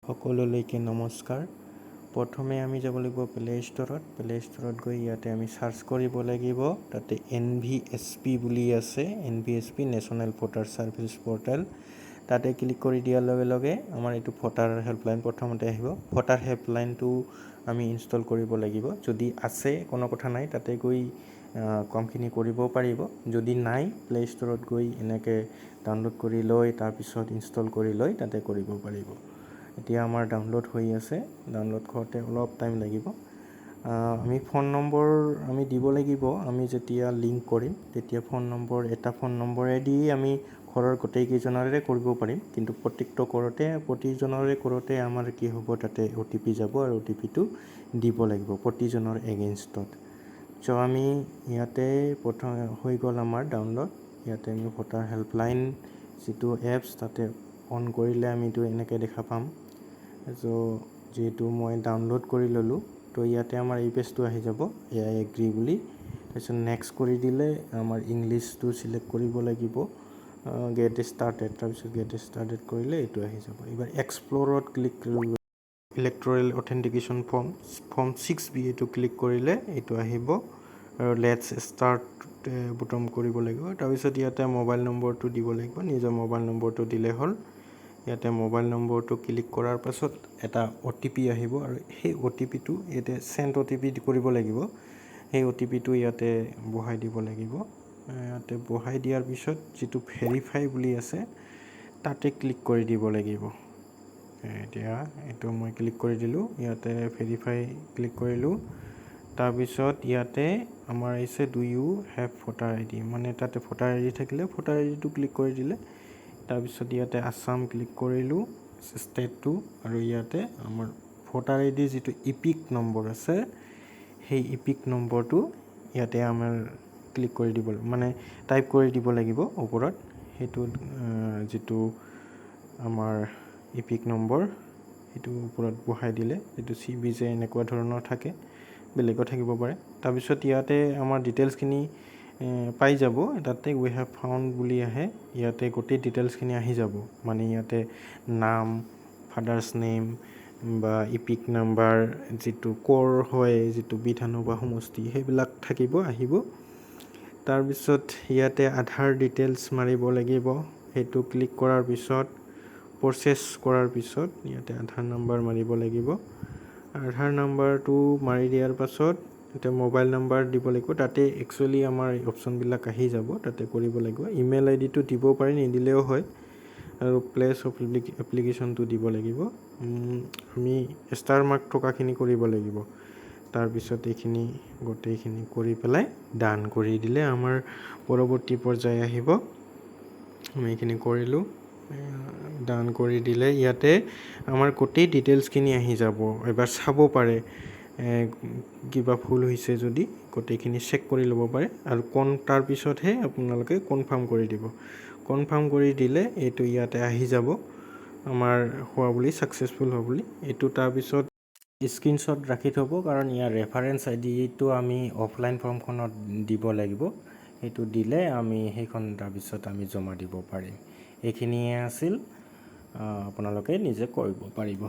সকলোলৈকে নমস্কাৰ। প্ৰথমে আমি যাব লাগিব প্লে ষ্ট'ৰত। প্লে ষ্ট'ৰত গৈ ইয়াতে আমি চাৰ্চ কৰিব লাগিব। তাতে এনভিএছপি বুলি আছে, এনভিএছপি, নেশ্যনেল ভোটাৰ ছাৰ্ভিচ portal. তাতে ক্লিক কৰি দিয়াৰ লগে লগে আমাৰ এইটো ভোটাৰ হেল্পলাইন প্ৰথমতে আহিব। ভোটাৰ হেল্পলাইনটো আমি ইনষ্টল কৰিব লাগিব। যদি আছে, কোনো কথা নাই, তাতে গৈ কামখিনি কৰিব পাৰিব। যদি নাই, প্লে ষ্ট'ৰত গৈ এনেকৈ ডাউনলোড কৰি লৈ, তাৰপিছত ইনষ্টল কৰি লৈ তাতে কৰিব পাৰিব। এতিয়া আমাৰ ডাউনলোড হৈ আছে। ডাউনলোড কৰোঁতে অলপ টাইম লাগিব। আমি ফোন নম্বৰ আমি দিব লাগিব। আমি যেতিয়া লিংক কৰিম, তেতিয়া ফোন নম্বৰ, এটা ফোন নম্বৰেদি আমি ঘৰৰ গোটেইকেইজনৰে কৰিব পাৰিম। কিন্তু প্ৰত্যেকটো কৰোঁতে, প্ৰতিজনৰে কৰোঁতে আমাৰ কি হ'ব, তাতে অ'টিপি যাব আৰু অ'টিপিটো দিব লাগিব প্ৰতিজনৰ এগেইনষ্টত। চ' আমি ইয়াতে প্ৰথম হৈ গ'ল আমাৰ ডাউনলোড। ইয়াতে আমি ভোটাৰ হেল্পলাইন যিটো এপছ, তাতে অন কৰিলে আমি এইটো এনেকৈ দেখা পাম। চ' যিহেতু মই ডাউনলোড কৰি ল'লোঁ, তো ইয়াতে আমাৰ এই পেজটো আহি যাব, এ I agri বুলি। তাৰপিছত নেক্সট কৰি দিলে আমাৰ ইংলিছটো চিলেক্ট কৰিব লাগিব। গেট ষ্টাৰ্টেড, তাৰপিছত গেট ষ্টাৰ্টেড কৰিলে এইটো আহি যাব। এইবাৰ এক্সপ্ল'ৰত ক্লিক কৰিব। ইলেক্টৰেল অথেণ্টিকেশ্যন ফৰ্ম, ফৰ্ম 6বি, এইটো ক্লিক কৰিলে এইটো আহিব আৰু let's start বুটম কৰিব লাগিব। তাৰপিছত ইয়াতে মোবাইল নম্বৰটো দিব লাগিব। নিজৰ মোবাইল নম্বৰটো দিলে হ'ল। ইয়াতে মোবাইল নম্বৰটো ক্লিক কৰাৰ পাছত এটা অ'টিপি আহিব আৰু সেই অ'টিপিটো ইয়াতে চেণ্ড অ'টিপি কৰিব লাগিব। সেই অ'টিপিটো ইয়াতে বহাই দিব লাগিব। ইয়াতে বহাই দিয়াৰ পিছত যিটো ভেৰিফাই বুলি আছে, তাতে ক্লিক কৰি দিব লাগিব। এতিয়া এইটো মই ক্লিক কৰি দিলোঁ। ইয়াতে ভেৰিফাই ক্লিক কৰিলোঁ। তাৰপিছত ইয়াতে আমাৰ আহিছে "Do you have voter ID?" মানে তাতে ভোটাৰ আইডি থাকিলে ভোটাৰ আইডিটো ক্লিক কৰি দিলে। তাৰপিছত ইয়াতে আছাম ক্লিক কৰিলোঁ, ষ্টেটটো, আৰু ইয়াতে আমাৰ ভোটাৰ আইডি যিটো ইপিক নম্বৰ আছে, সেই ইপিক নম্বৰটো ইয়াতে আমাৰ ক্লিক কৰি দিব, মানে টাইপ কৰি দিব লাগিব ওপৰত। সেইটো যিটো আমাৰ ইপিক নম্বৰ, সেইটো ওপৰত বহাই দিলে, যিটো চি বি জে এনেকুৱা ধৰণৰ থাকে, বেলেগো থাকিব পাৰে। তাৰপিছত ইয়াতে আমাৰ ডিটেইলছখিনি পাই যাব। তাতে "We have found" বুলি আহে। ইয়াতে গোটেই ডিটেইলছখিনি আহি যাব। মানে ইয়াতে নাম, ফাদাৰ্ছ নেম বা ইপিক নাম্বাৰ, যিটো ক'ৰ হয়, যিটো বিধানসভা সমষ্টি, সেইবিলাক থাকিব, আহিব। তাৰপিছত ইয়াতে আধাৰ ডিটেইলছ মাৰিব লাগিব। সেইটো ক্লিক কৰাৰ পিছত, প্ৰচেছ কৰাৰ পিছত ইয়াতে আধাৰ নাম্বাৰ মাৰিব লাগিব। আধাৰ নাম্বাৰটো মাৰি দিয়াৰ পাছত এতিয়া মোবাইল নাম্বাৰ দিব লাগিব। তাতে একচুৱেলি আমাৰ অপশ্যনবিলাক আহি যাব, তাতে কৰিব লাগিব। ইমেইল আইডিটো দিব পাৰি, নিদিলেও হয়। আৰু প্লেচ অফ এপ্লিকেশ্যনটো দিব লাগিব। আমি ষ্টাৰ মাৰ্ক থকাখিনি কৰিব লাগিব। তাৰপিছত এইখিনি গোটেইখিনি কৰি পেলাই ডান কৰি দিলে আমাৰ পৰৱৰ্তী পৰ্যায় আহিব। আমি এইখিনি কৰিলোঁ। ডান কৰি দিলে ইয়াতে আমাৰ গোটেই ডিটেইলছখিনি আহি যাব। এবাৰ চাব পাৰে, কিবা ভুল হৈছে যদি গোটেইখিনি চেক কৰি ল'ব পাৰে। আৰু তাৰপিছতহে আপোনালোকে কনফাৰ্ম কৰি দিব। কনফাৰ্ম কৰি দিলে এইটো ইয়াতে আহি যাব আমাৰ হোৱা বুলি, ছাকচেছফুল হোৱা বুলি এইটো। তাৰপিছত স্ক্ৰীনশ্বট ৰাখি থ'ব, কাৰণ ইয়াৰ ৰেফাৰেঞ্চ আইডিটো আমি অফলাইন ফৰ্মখনত দিব লাগিব। সেইটো দিলে আমি সেইখন তাৰপিছত আমি জমা দিব পাৰিম। এইখিনিয়ে আছিল, আপোনালোকে নিজে কৰিব পাৰিব।